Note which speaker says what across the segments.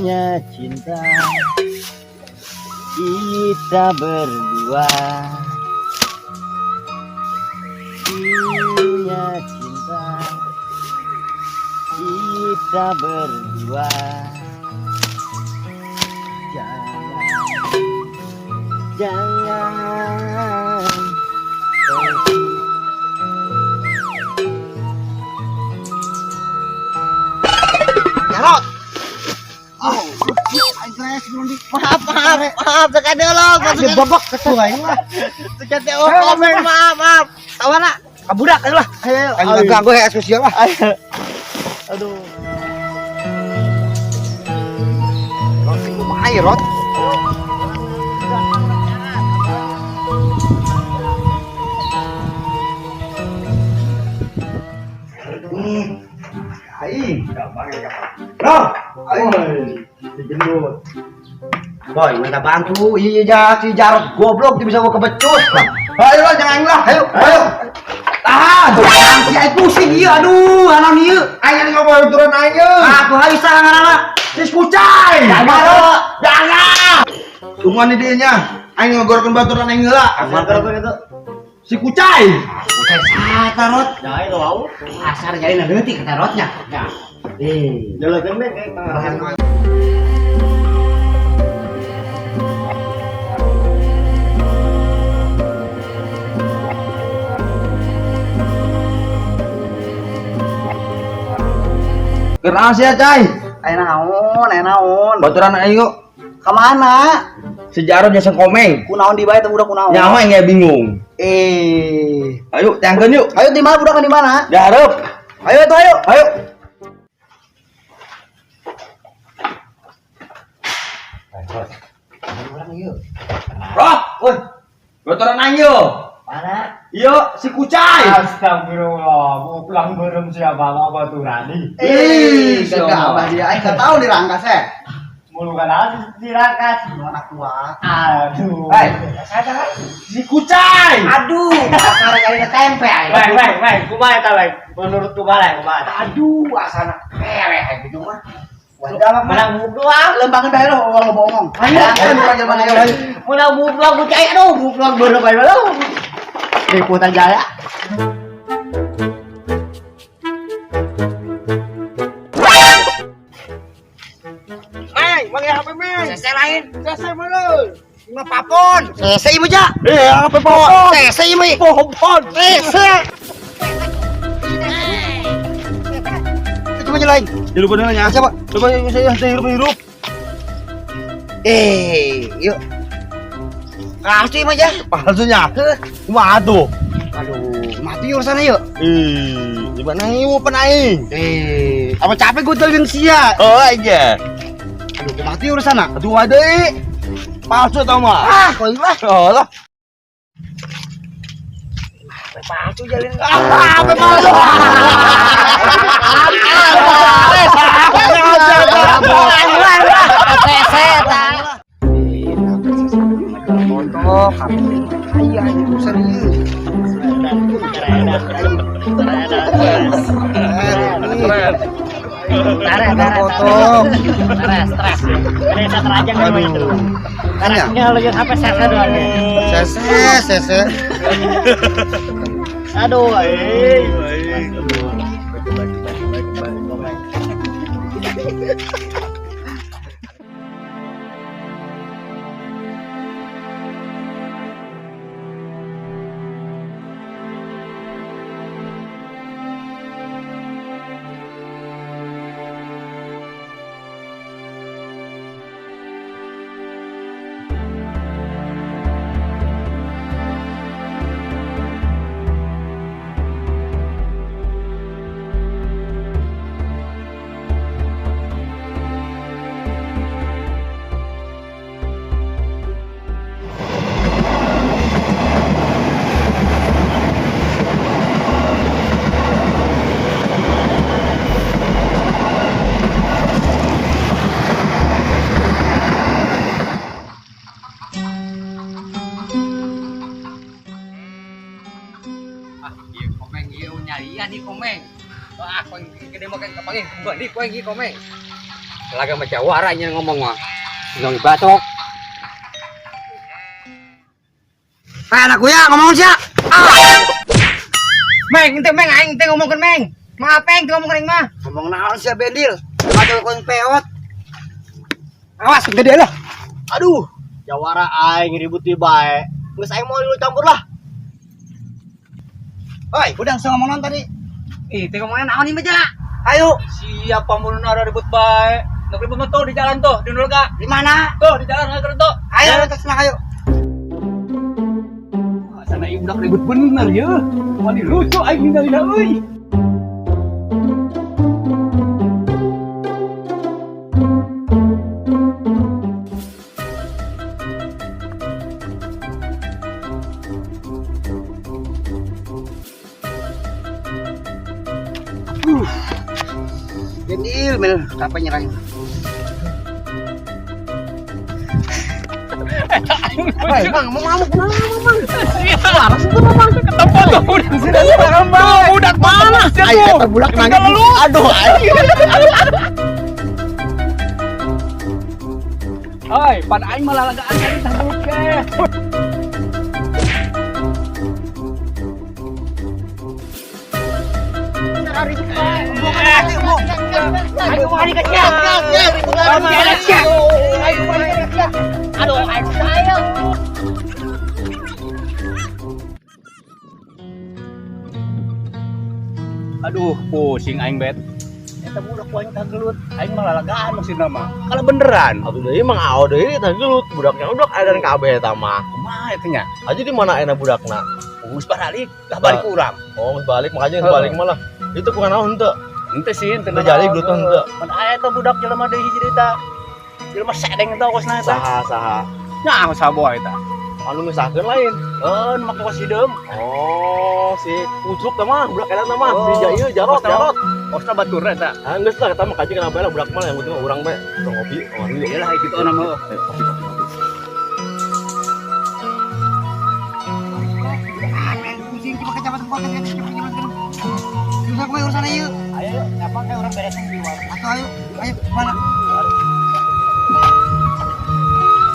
Speaker 1: Punya cinta kita berdua. Punya cinta kita berdua. Jangan, jangan pergi.
Speaker 2: Jarot. Oh, maaf, maaf, maaf, tekan dulu. Maksudnya bobok ketua aing mah. Tekan teh oh, komen, maaf, maaf. Tawana. Kabudak ayo lah. Ayo, ayo ganggu ya sosial lah.
Speaker 1: Aduh.
Speaker 2: Rot kumaha ieu, Rot? Aing, gampang ya gampang. Bro, aing dijemput. Boy, minta bantu. Iya, ja, si Jarot goblok dia bisa gua kebecus. Ayo lah, jangan lah. Ayo, ayo. Tahan. Si aing pusing ieu, aduh, anon ieu.
Speaker 3: Aing ngomong turun aing.
Speaker 2: Ah, tuh hayu salah ngaranna.
Speaker 3: Si Kucai.
Speaker 2: Jangan, jangan.
Speaker 3: Tungguan di dieu nya. Aing ngegorokeun baturan aing heula.
Speaker 1: Apa itu?
Speaker 3: Si Kucai.
Speaker 2: Kucai saha Rot?
Speaker 1: Jangan lo mau.
Speaker 2: Asar jadi leutik kata Rotnya. Ya.
Speaker 1: Eh, jalan deh kayak
Speaker 3: Kenal sih ya, Cai.
Speaker 2: Aya naon, aya naon.
Speaker 3: Baturan aing yuk.
Speaker 2: Ka mana?
Speaker 3: Si Jarot jasa komeng.
Speaker 2: Kunaon di bae teh budak kunaon?
Speaker 3: Nyawa aing ya bingung.
Speaker 2: Eh.
Speaker 3: Ayo, tangkeun yuk.
Speaker 2: Ayo di mana budak di mana?
Speaker 3: Dihareup.
Speaker 2: Ayo tuh ayo.
Speaker 3: Ayo.
Speaker 2: Orang ieu.
Speaker 3: Roh, woi. Baturan aing yuk.
Speaker 1: Mana?
Speaker 3: Iya, si Kucai.
Speaker 1: Astagfirullah, mau pulang bareng siapa mau baturani.
Speaker 2: Eh,
Speaker 3: Ih,
Speaker 2: gak abah dia aing enggak tahu di rangkas eh.
Speaker 1: Mulukan aja dirakas.
Speaker 2: Anak tua.
Speaker 1: Aduh.
Speaker 3: Hai, si Kucai.
Speaker 2: Aduh, asal kali tempe aing.
Speaker 1: Weh, weh, weh, kumaha eta weh? Menurut kumaha lah, kumaha?
Speaker 2: Aduh, asana peleh aing gitu mah. Wadah
Speaker 1: Menang bubuk doang.
Speaker 2: Lembangan bae lo ngomong bohong. Ayo, ayo, ayo, ayo.
Speaker 1: Menang bubuk doang kucai aduh, bubuk doang bener bae lo.
Speaker 2: Liputan jaya.
Speaker 3: Meng, manggil HP Meng.
Speaker 2: Sese lain.
Speaker 3: Sese mana?
Speaker 2: Lima papon. Sese ieu ja.
Speaker 3: Eh, HP popon.
Speaker 2: Sese ieu mah.
Speaker 3: Popon.
Speaker 2: Sese. Coba lain.
Speaker 3: Hirup bener nya.
Speaker 2: Coba.
Speaker 3: Coba saya hirup hirup.
Speaker 2: Eh, yuk. Palsu ieu mah ja.
Speaker 3: Palsunya. Kumaha tuh?
Speaker 2: Aduh, mati urusannya yuk.
Speaker 3: Ih, gimana ieu pan aing?
Speaker 2: Eh, apa capek gue telepon sia?
Speaker 3: Oh, aja.
Speaker 2: Aduh, mati urusanna.
Speaker 3: Aduh, ada palsu tau mah.
Speaker 2: Ah, kok lah.
Speaker 3: Oh lah.
Speaker 2: Palsu jalin.
Speaker 3: Ah, apa palsu?
Speaker 2: Foto, kamu aya urusan ieu. Foto.
Speaker 1: Stres, stres. Ini terajang kan itu.
Speaker 2: Kan ya?
Speaker 1: Ini lo sampai sese doang.
Speaker 2: Sese, sese.
Speaker 1: Aduh, eh.
Speaker 4: Ah, ieu komeng ieu nyarian ieu komeng. Wah, koeng gede mah kayak kapanggih. Bukan di koeng ieu komeng. Laga mah jawara nya ngomong mah. Ngomong batok.
Speaker 2: Hei anak gue ya, ngomong sih. Ah.
Speaker 4: Meng, ente meng aing teh ngomongkeun meng. Maaf meng, teu ngomongkeun aing mah.
Speaker 2: Ngomong naon sih Bendil? Ada koin peot. Awas gede lah.
Speaker 5: Aduh, jawara aing ribut di bae. Geus aing mau lu campur lah.
Speaker 2: Oi, udah langsung ngomong naon tadi.
Speaker 4: Ih, teh ngomongna naon ieu mah ja?
Speaker 2: Ayo,
Speaker 3: Siapa mun ada ribut bae? Nuk ribut mah tuh di jalan tuh, di Nulga.
Speaker 2: di mana?
Speaker 3: Tuh di jalan nggak tuh.
Speaker 2: Ayo, terus lah ayo.
Speaker 3: Sana ieu budak ribut bener ya. Mani lucu aing ningalina euy.
Speaker 2: Bendil, mel, kapan nyerang? Hei, Bang, mau ngamuk kenapa, Bang?
Speaker 3: Ketemu tuh budak budak mana?
Speaker 2: Ayo, eta budak nangis. Aduh, aing.
Speaker 3: Hoi, pan aing malah lagaan tadi tah buke.
Speaker 4: Ayo wani ka sia. Ayo wani ka sia. Aduh, aing saya.
Speaker 3: Aduh, pusing aing bet. Eta budak ku aing kagelut. Aing malah lagaan maksudna mah. Kalau beneran.
Speaker 5: Atuh deui mang ao deui tah gelut budaknya udah aya dan kabeh eta mah.
Speaker 3: Kumaha eta nya?
Speaker 5: Aja di mana enak budakna?
Speaker 3: Geus balik, lah balik urang.
Speaker 5: Oh, geus balik makanya geus balik malah. Itu bukan naon henteu.
Speaker 3: Henteu sih, henteu
Speaker 5: Teu jadi gelut henteu.
Speaker 3: Pan aya eta budak jelema deui hiji deui tah. Jelema sedeng eta kosna eta.
Speaker 5: Saha saha.
Speaker 3: Nah, saha eta.
Speaker 5: Anu misahkeun lain.
Speaker 3: Heuh, nu make kos hideung.
Speaker 5: Oh, si Ucuk teh mah budak eta mah si ieu Jarot, Jarot.
Speaker 3: Kosna batur eta.
Speaker 5: Ah, geus lah eta mah kaji kenapa lah budak mah yang penting urang bae. Urang ngopi, ngopi.
Speaker 3: Iyalah kitu na mah.
Speaker 5: Kopi, kopi, kopi.
Speaker 2: Ah, men, pusing cuma kecamatan gua kan susah gue urusan ayo.
Speaker 1: Ayo, apa kayak orang beresin di warung.
Speaker 2: Atau ayo, ayo mana?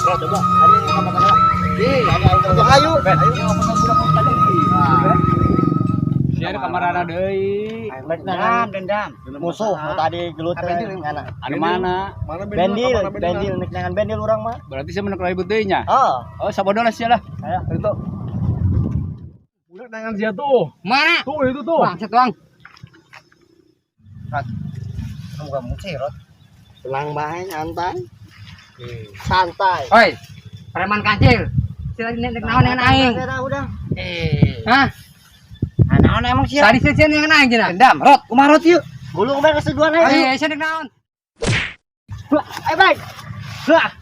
Speaker 5: Bro, coba.
Speaker 2: Hari ini apa kata?
Speaker 5: Ih,
Speaker 2: Ayo,
Speaker 3: Ayo,
Speaker 2: ayo.
Speaker 3: Sia kamarana deui.
Speaker 2: Dendam, dendam.
Speaker 1: Musuh nu tadi gelut teh.
Speaker 2: Bendil mana?
Speaker 3: Anu mana?
Speaker 5: Mana
Speaker 1: Bendil, bendil nek nangan bendil urang mah.
Speaker 3: Berarti saya menang ribut deui nya.
Speaker 1: Oh,
Speaker 3: Oh, sabodo lah sia lah.
Speaker 1: Ayo.
Speaker 3: Itu.
Speaker 5: Budak nangan sia tuh.
Speaker 4: Mana?
Speaker 5: Tuh itu tuh.
Speaker 4: Bangset bang.
Speaker 2: Kamu kamu sih, Rot.
Speaker 5: Tenang bae, nyantai. Santai.
Speaker 4: Oi, preman kancil. Sila nek naon dengan aing.
Speaker 2: Udah, udah.
Speaker 4: Hah?
Speaker 2: Nah, naon emang sih?
Speaker 4: Tadi sia dengan aing cenah.
Speaker 2: Dendam, Rot. Kumaha Rot yuk?
Speaker 1: gulung bae keseduhan ayo.
Speaker 4: Eh, sia nek naon?
Speaker 1: Ayo baik. Lah.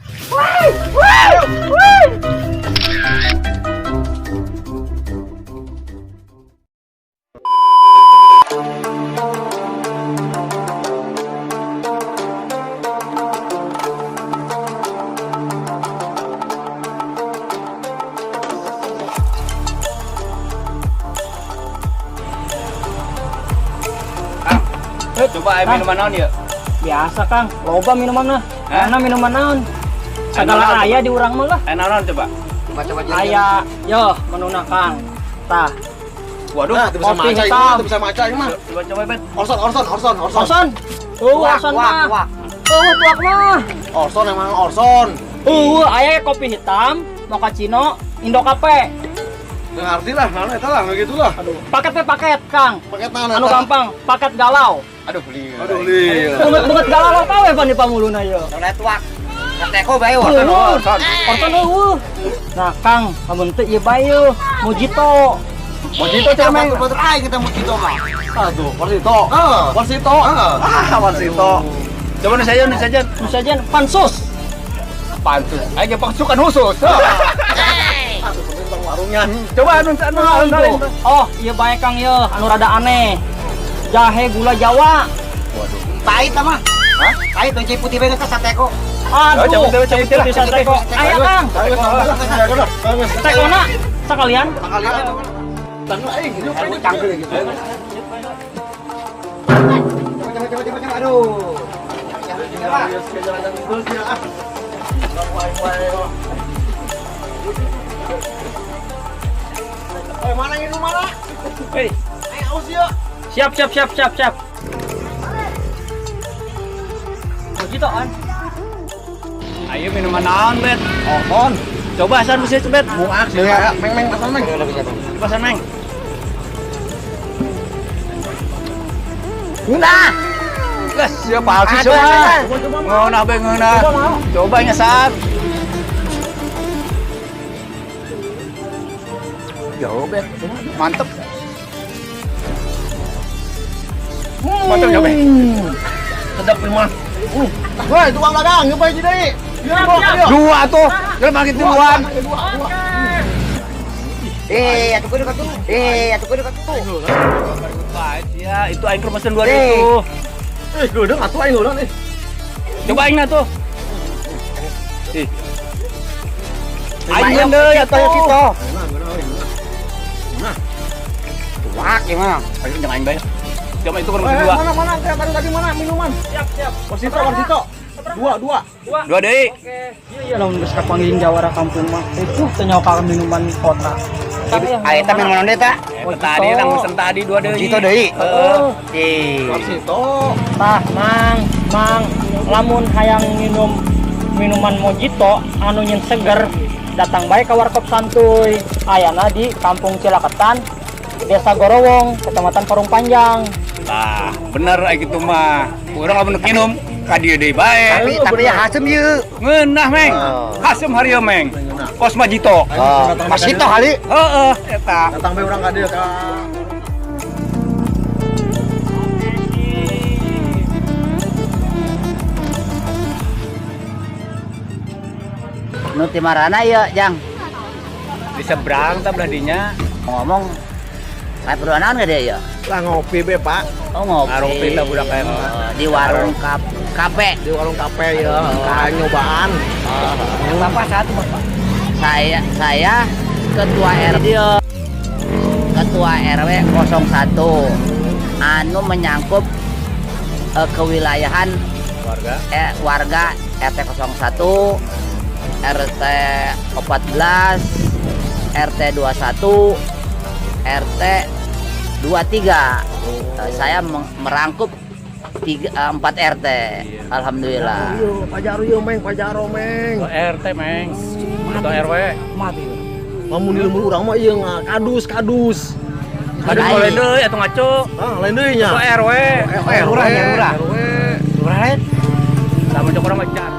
Speaker 3: Coba ayo minuman naon ya?
Speaker 6: Biasa Kang, loba minuman mah.
Speaker 3: Hah?
Speaker 6: Karena minuman naon? Segala aya di urang mah lah.
Speaker 3: Ayo naon coba?
Speaker 2: Coba coba
Speaker 6: Aya, yo menuna Kang. Tah,
Speaker 3: Waduh,
Speaker 5: Nah, teu bisa
Speaker 6: kopi
Speaker 5: maca ini,
Speaker 6: hitam.
Speaker 5: teu bisa maca ini mah.
Speaker 3: coba coba bet.
Speaker 5: Orson, Orson, Orson, Orson.
Speaker 6: Orson. Oh, Orson mah.
Speaker 2: Wah,
Speaker 6: Oh, tuak mah.
Speaker 5: Orson emang Orson.
Speaker 6: Oh, aya kopi hitam, mochaccino, Indo Cafe.
Speaker 5: Teu ngarti lah, naon eta lah, begitulah.
Speaker 6: Aduh, paket paket Kang.
Speaker 5: Paket naon
Speaker 6: Anu
Speaker 5: eta?
Speaker 6: gampang, paket galau.
Speaker 3: Aduh, beli.
Speaker 5: Aduh, lieur.
Speaker 6: Bunget-bunget galau kawe pan di pamuluna ye.
Speaker 2: Network. Teko bae
Speaker 6: Orson, Orson. Orson eueuh. Nah, Kang, lamun teu ieu bae yeuh, Mojito.
Speaker 5: Mojito cenah meng.
Speaker 2: Batur aing kita Mojito mah.
Speaker 5: Aduh, Warsito. Warsito. Ah, Warsito.
Speaker 3: Coba nu saja, nu saja.
Speaker 6: Nu sajian pansus.
Speaker 3: Pansus. Ayo pasukan khusus.
Speaker 5: Aduh, tentang warungnya.
Speaker 3: Coba anu anu anu.
Speaker 6: Oh, ieu bae Kang yeuh, anu rada aneh. Jahe gula Jawa.
Speaker 3: Waduh.
Speaker 2: Pahit mah. Hah? Pahit tuh putih bae geus sateko.
Speaker 6: Aduh,
Speaker 3: cabut, cabut, cabut,
Speaker 6: putih sateko. Ayo Kang, tekona sekalian.
Speaker 2: Sekalian.
Speaker 5: Cangkel gitu.
Speaker 2: Coba coba coba coba aduh.
Speaker 5: Eh, mana ini mana?
Speaker 6: Hei,
Speaker 5: Ayo aus ya.
Speaker 6: siap siap siap siap siap. Mojito an. Ayo minuman naon, Bet?
Speaker 2: Oton.
Speaker 3: Coba san bisa Bet.
Speaker 2: Muak sih. Ya, meng meng pasan meng.
Speaker 3: Pasan meng.
Speaker 2: Nah.
Speaker 3: Gas, siapa sih coba. Ngeunah bae ngeunah. Coba nya san. Jauh, Bet. Mantep. Mantep ya, Bet.
Speaker 2: Sedap mah.
Speaker 5: Woi, tukang dagang, nyoba hiji deui.
Speaker 3: Dua tuh. Jelema makin duluan.
Speaker 4: Eh, atuh kudu katuh. Eh, atuh kudu katuh.
Speaker 3: Ya, itu aing keur mesen dua itu.
Speaker 5: Eh, geudeung atuh aing heuleun eh.
Speaker 3: Coba aing na tuh. Ih. Aing deui atuh.
Speaker 2: Nah. Tuak gimana?
Speaker 3: Aing jangan aing bae. Coba itu keur mesen dua.
Speaker 5: Mana mana tadi tadi mana minuman?
Speaker 6: Siap siap.
Speaker 5: Warsito, Warsito. Dua, dua.
Speaker 3: Dua deui.
Speaker 6: Iya iya lamun geus kapanggih jawara kampung mah. Itu teu nyaho minuman kota.
Speaker 4: Ah, eta minuman naon eta?
Speaker 3: Tadi yang mesen tadi dua deui.
Speaker 4: Mojito deui.
Speaker 3: Heeh.
Speaker 4: Eh.
Speaker 5: Warsito.
Speaker 6: Tah, Mang, Mang, lamun hayang minum minuman mojito anu nyen seger, datang bae ka Warkop Santuy. Ayana di Kampung Cilaketan, Desa Gorowong, Kecamatan Parung Panjang.
Speaker 3: Tah, bener ai kitu mah. Urang lamun minum ka dieu deui bae.
Speaker 4: Tapi ya hasem ieu.
Speaker 3: Ngeunah, Meng. Hasem hario, Meng. Kos Majito.
Speaker 2: Oh, Masito kali.
Speaker 3: Heeh, eta.
Speaker 5: Datang bae urang ka dieu ka.
Speaker 4: Nu ti marana ieu, Jang?
Speaker 3: Di seberang tah belah dinya.
Speaker 4: Ngomong saya perlu naon ge ya?
Speaker 5: Lah ngopi be, Pak.
Speaker 4: Oh, ngopi.
Speaker 3: Ngaropi tah budak aya mah.
Speaker 4: Oh, di warung kafe.
Speaker 5: Di warung kafe ya, aing nyobaan.
Speaker 4: Bapak satu, Bapak. Saya ketua RW. Ketua RW 01 anu menyangkut kewilayahan
Speaker 3: warga
Speaker 4: warga RT 01, RT 14, RT 21, RT 23. Saya merangkup 4 RT. Alhamdulillah.
Speaker 5: Yo, Pajaro yo meng, Pajaro meng.
Speaker 3: Ketua RT, Meng. Ketua RW.
Speaker 5: Mati. Lamun di lembur urang mah ieu kadus, kadus.
Speaker 3: Kadus boleh deui atuh ngaco.
Speaker 5: Ah, lain deui nya.
Speaker 3: Ketua RW.
Speaker 5: Lurah ya, lurah.
Speaker 3: Lurah lain. Sama cok urang mah jar.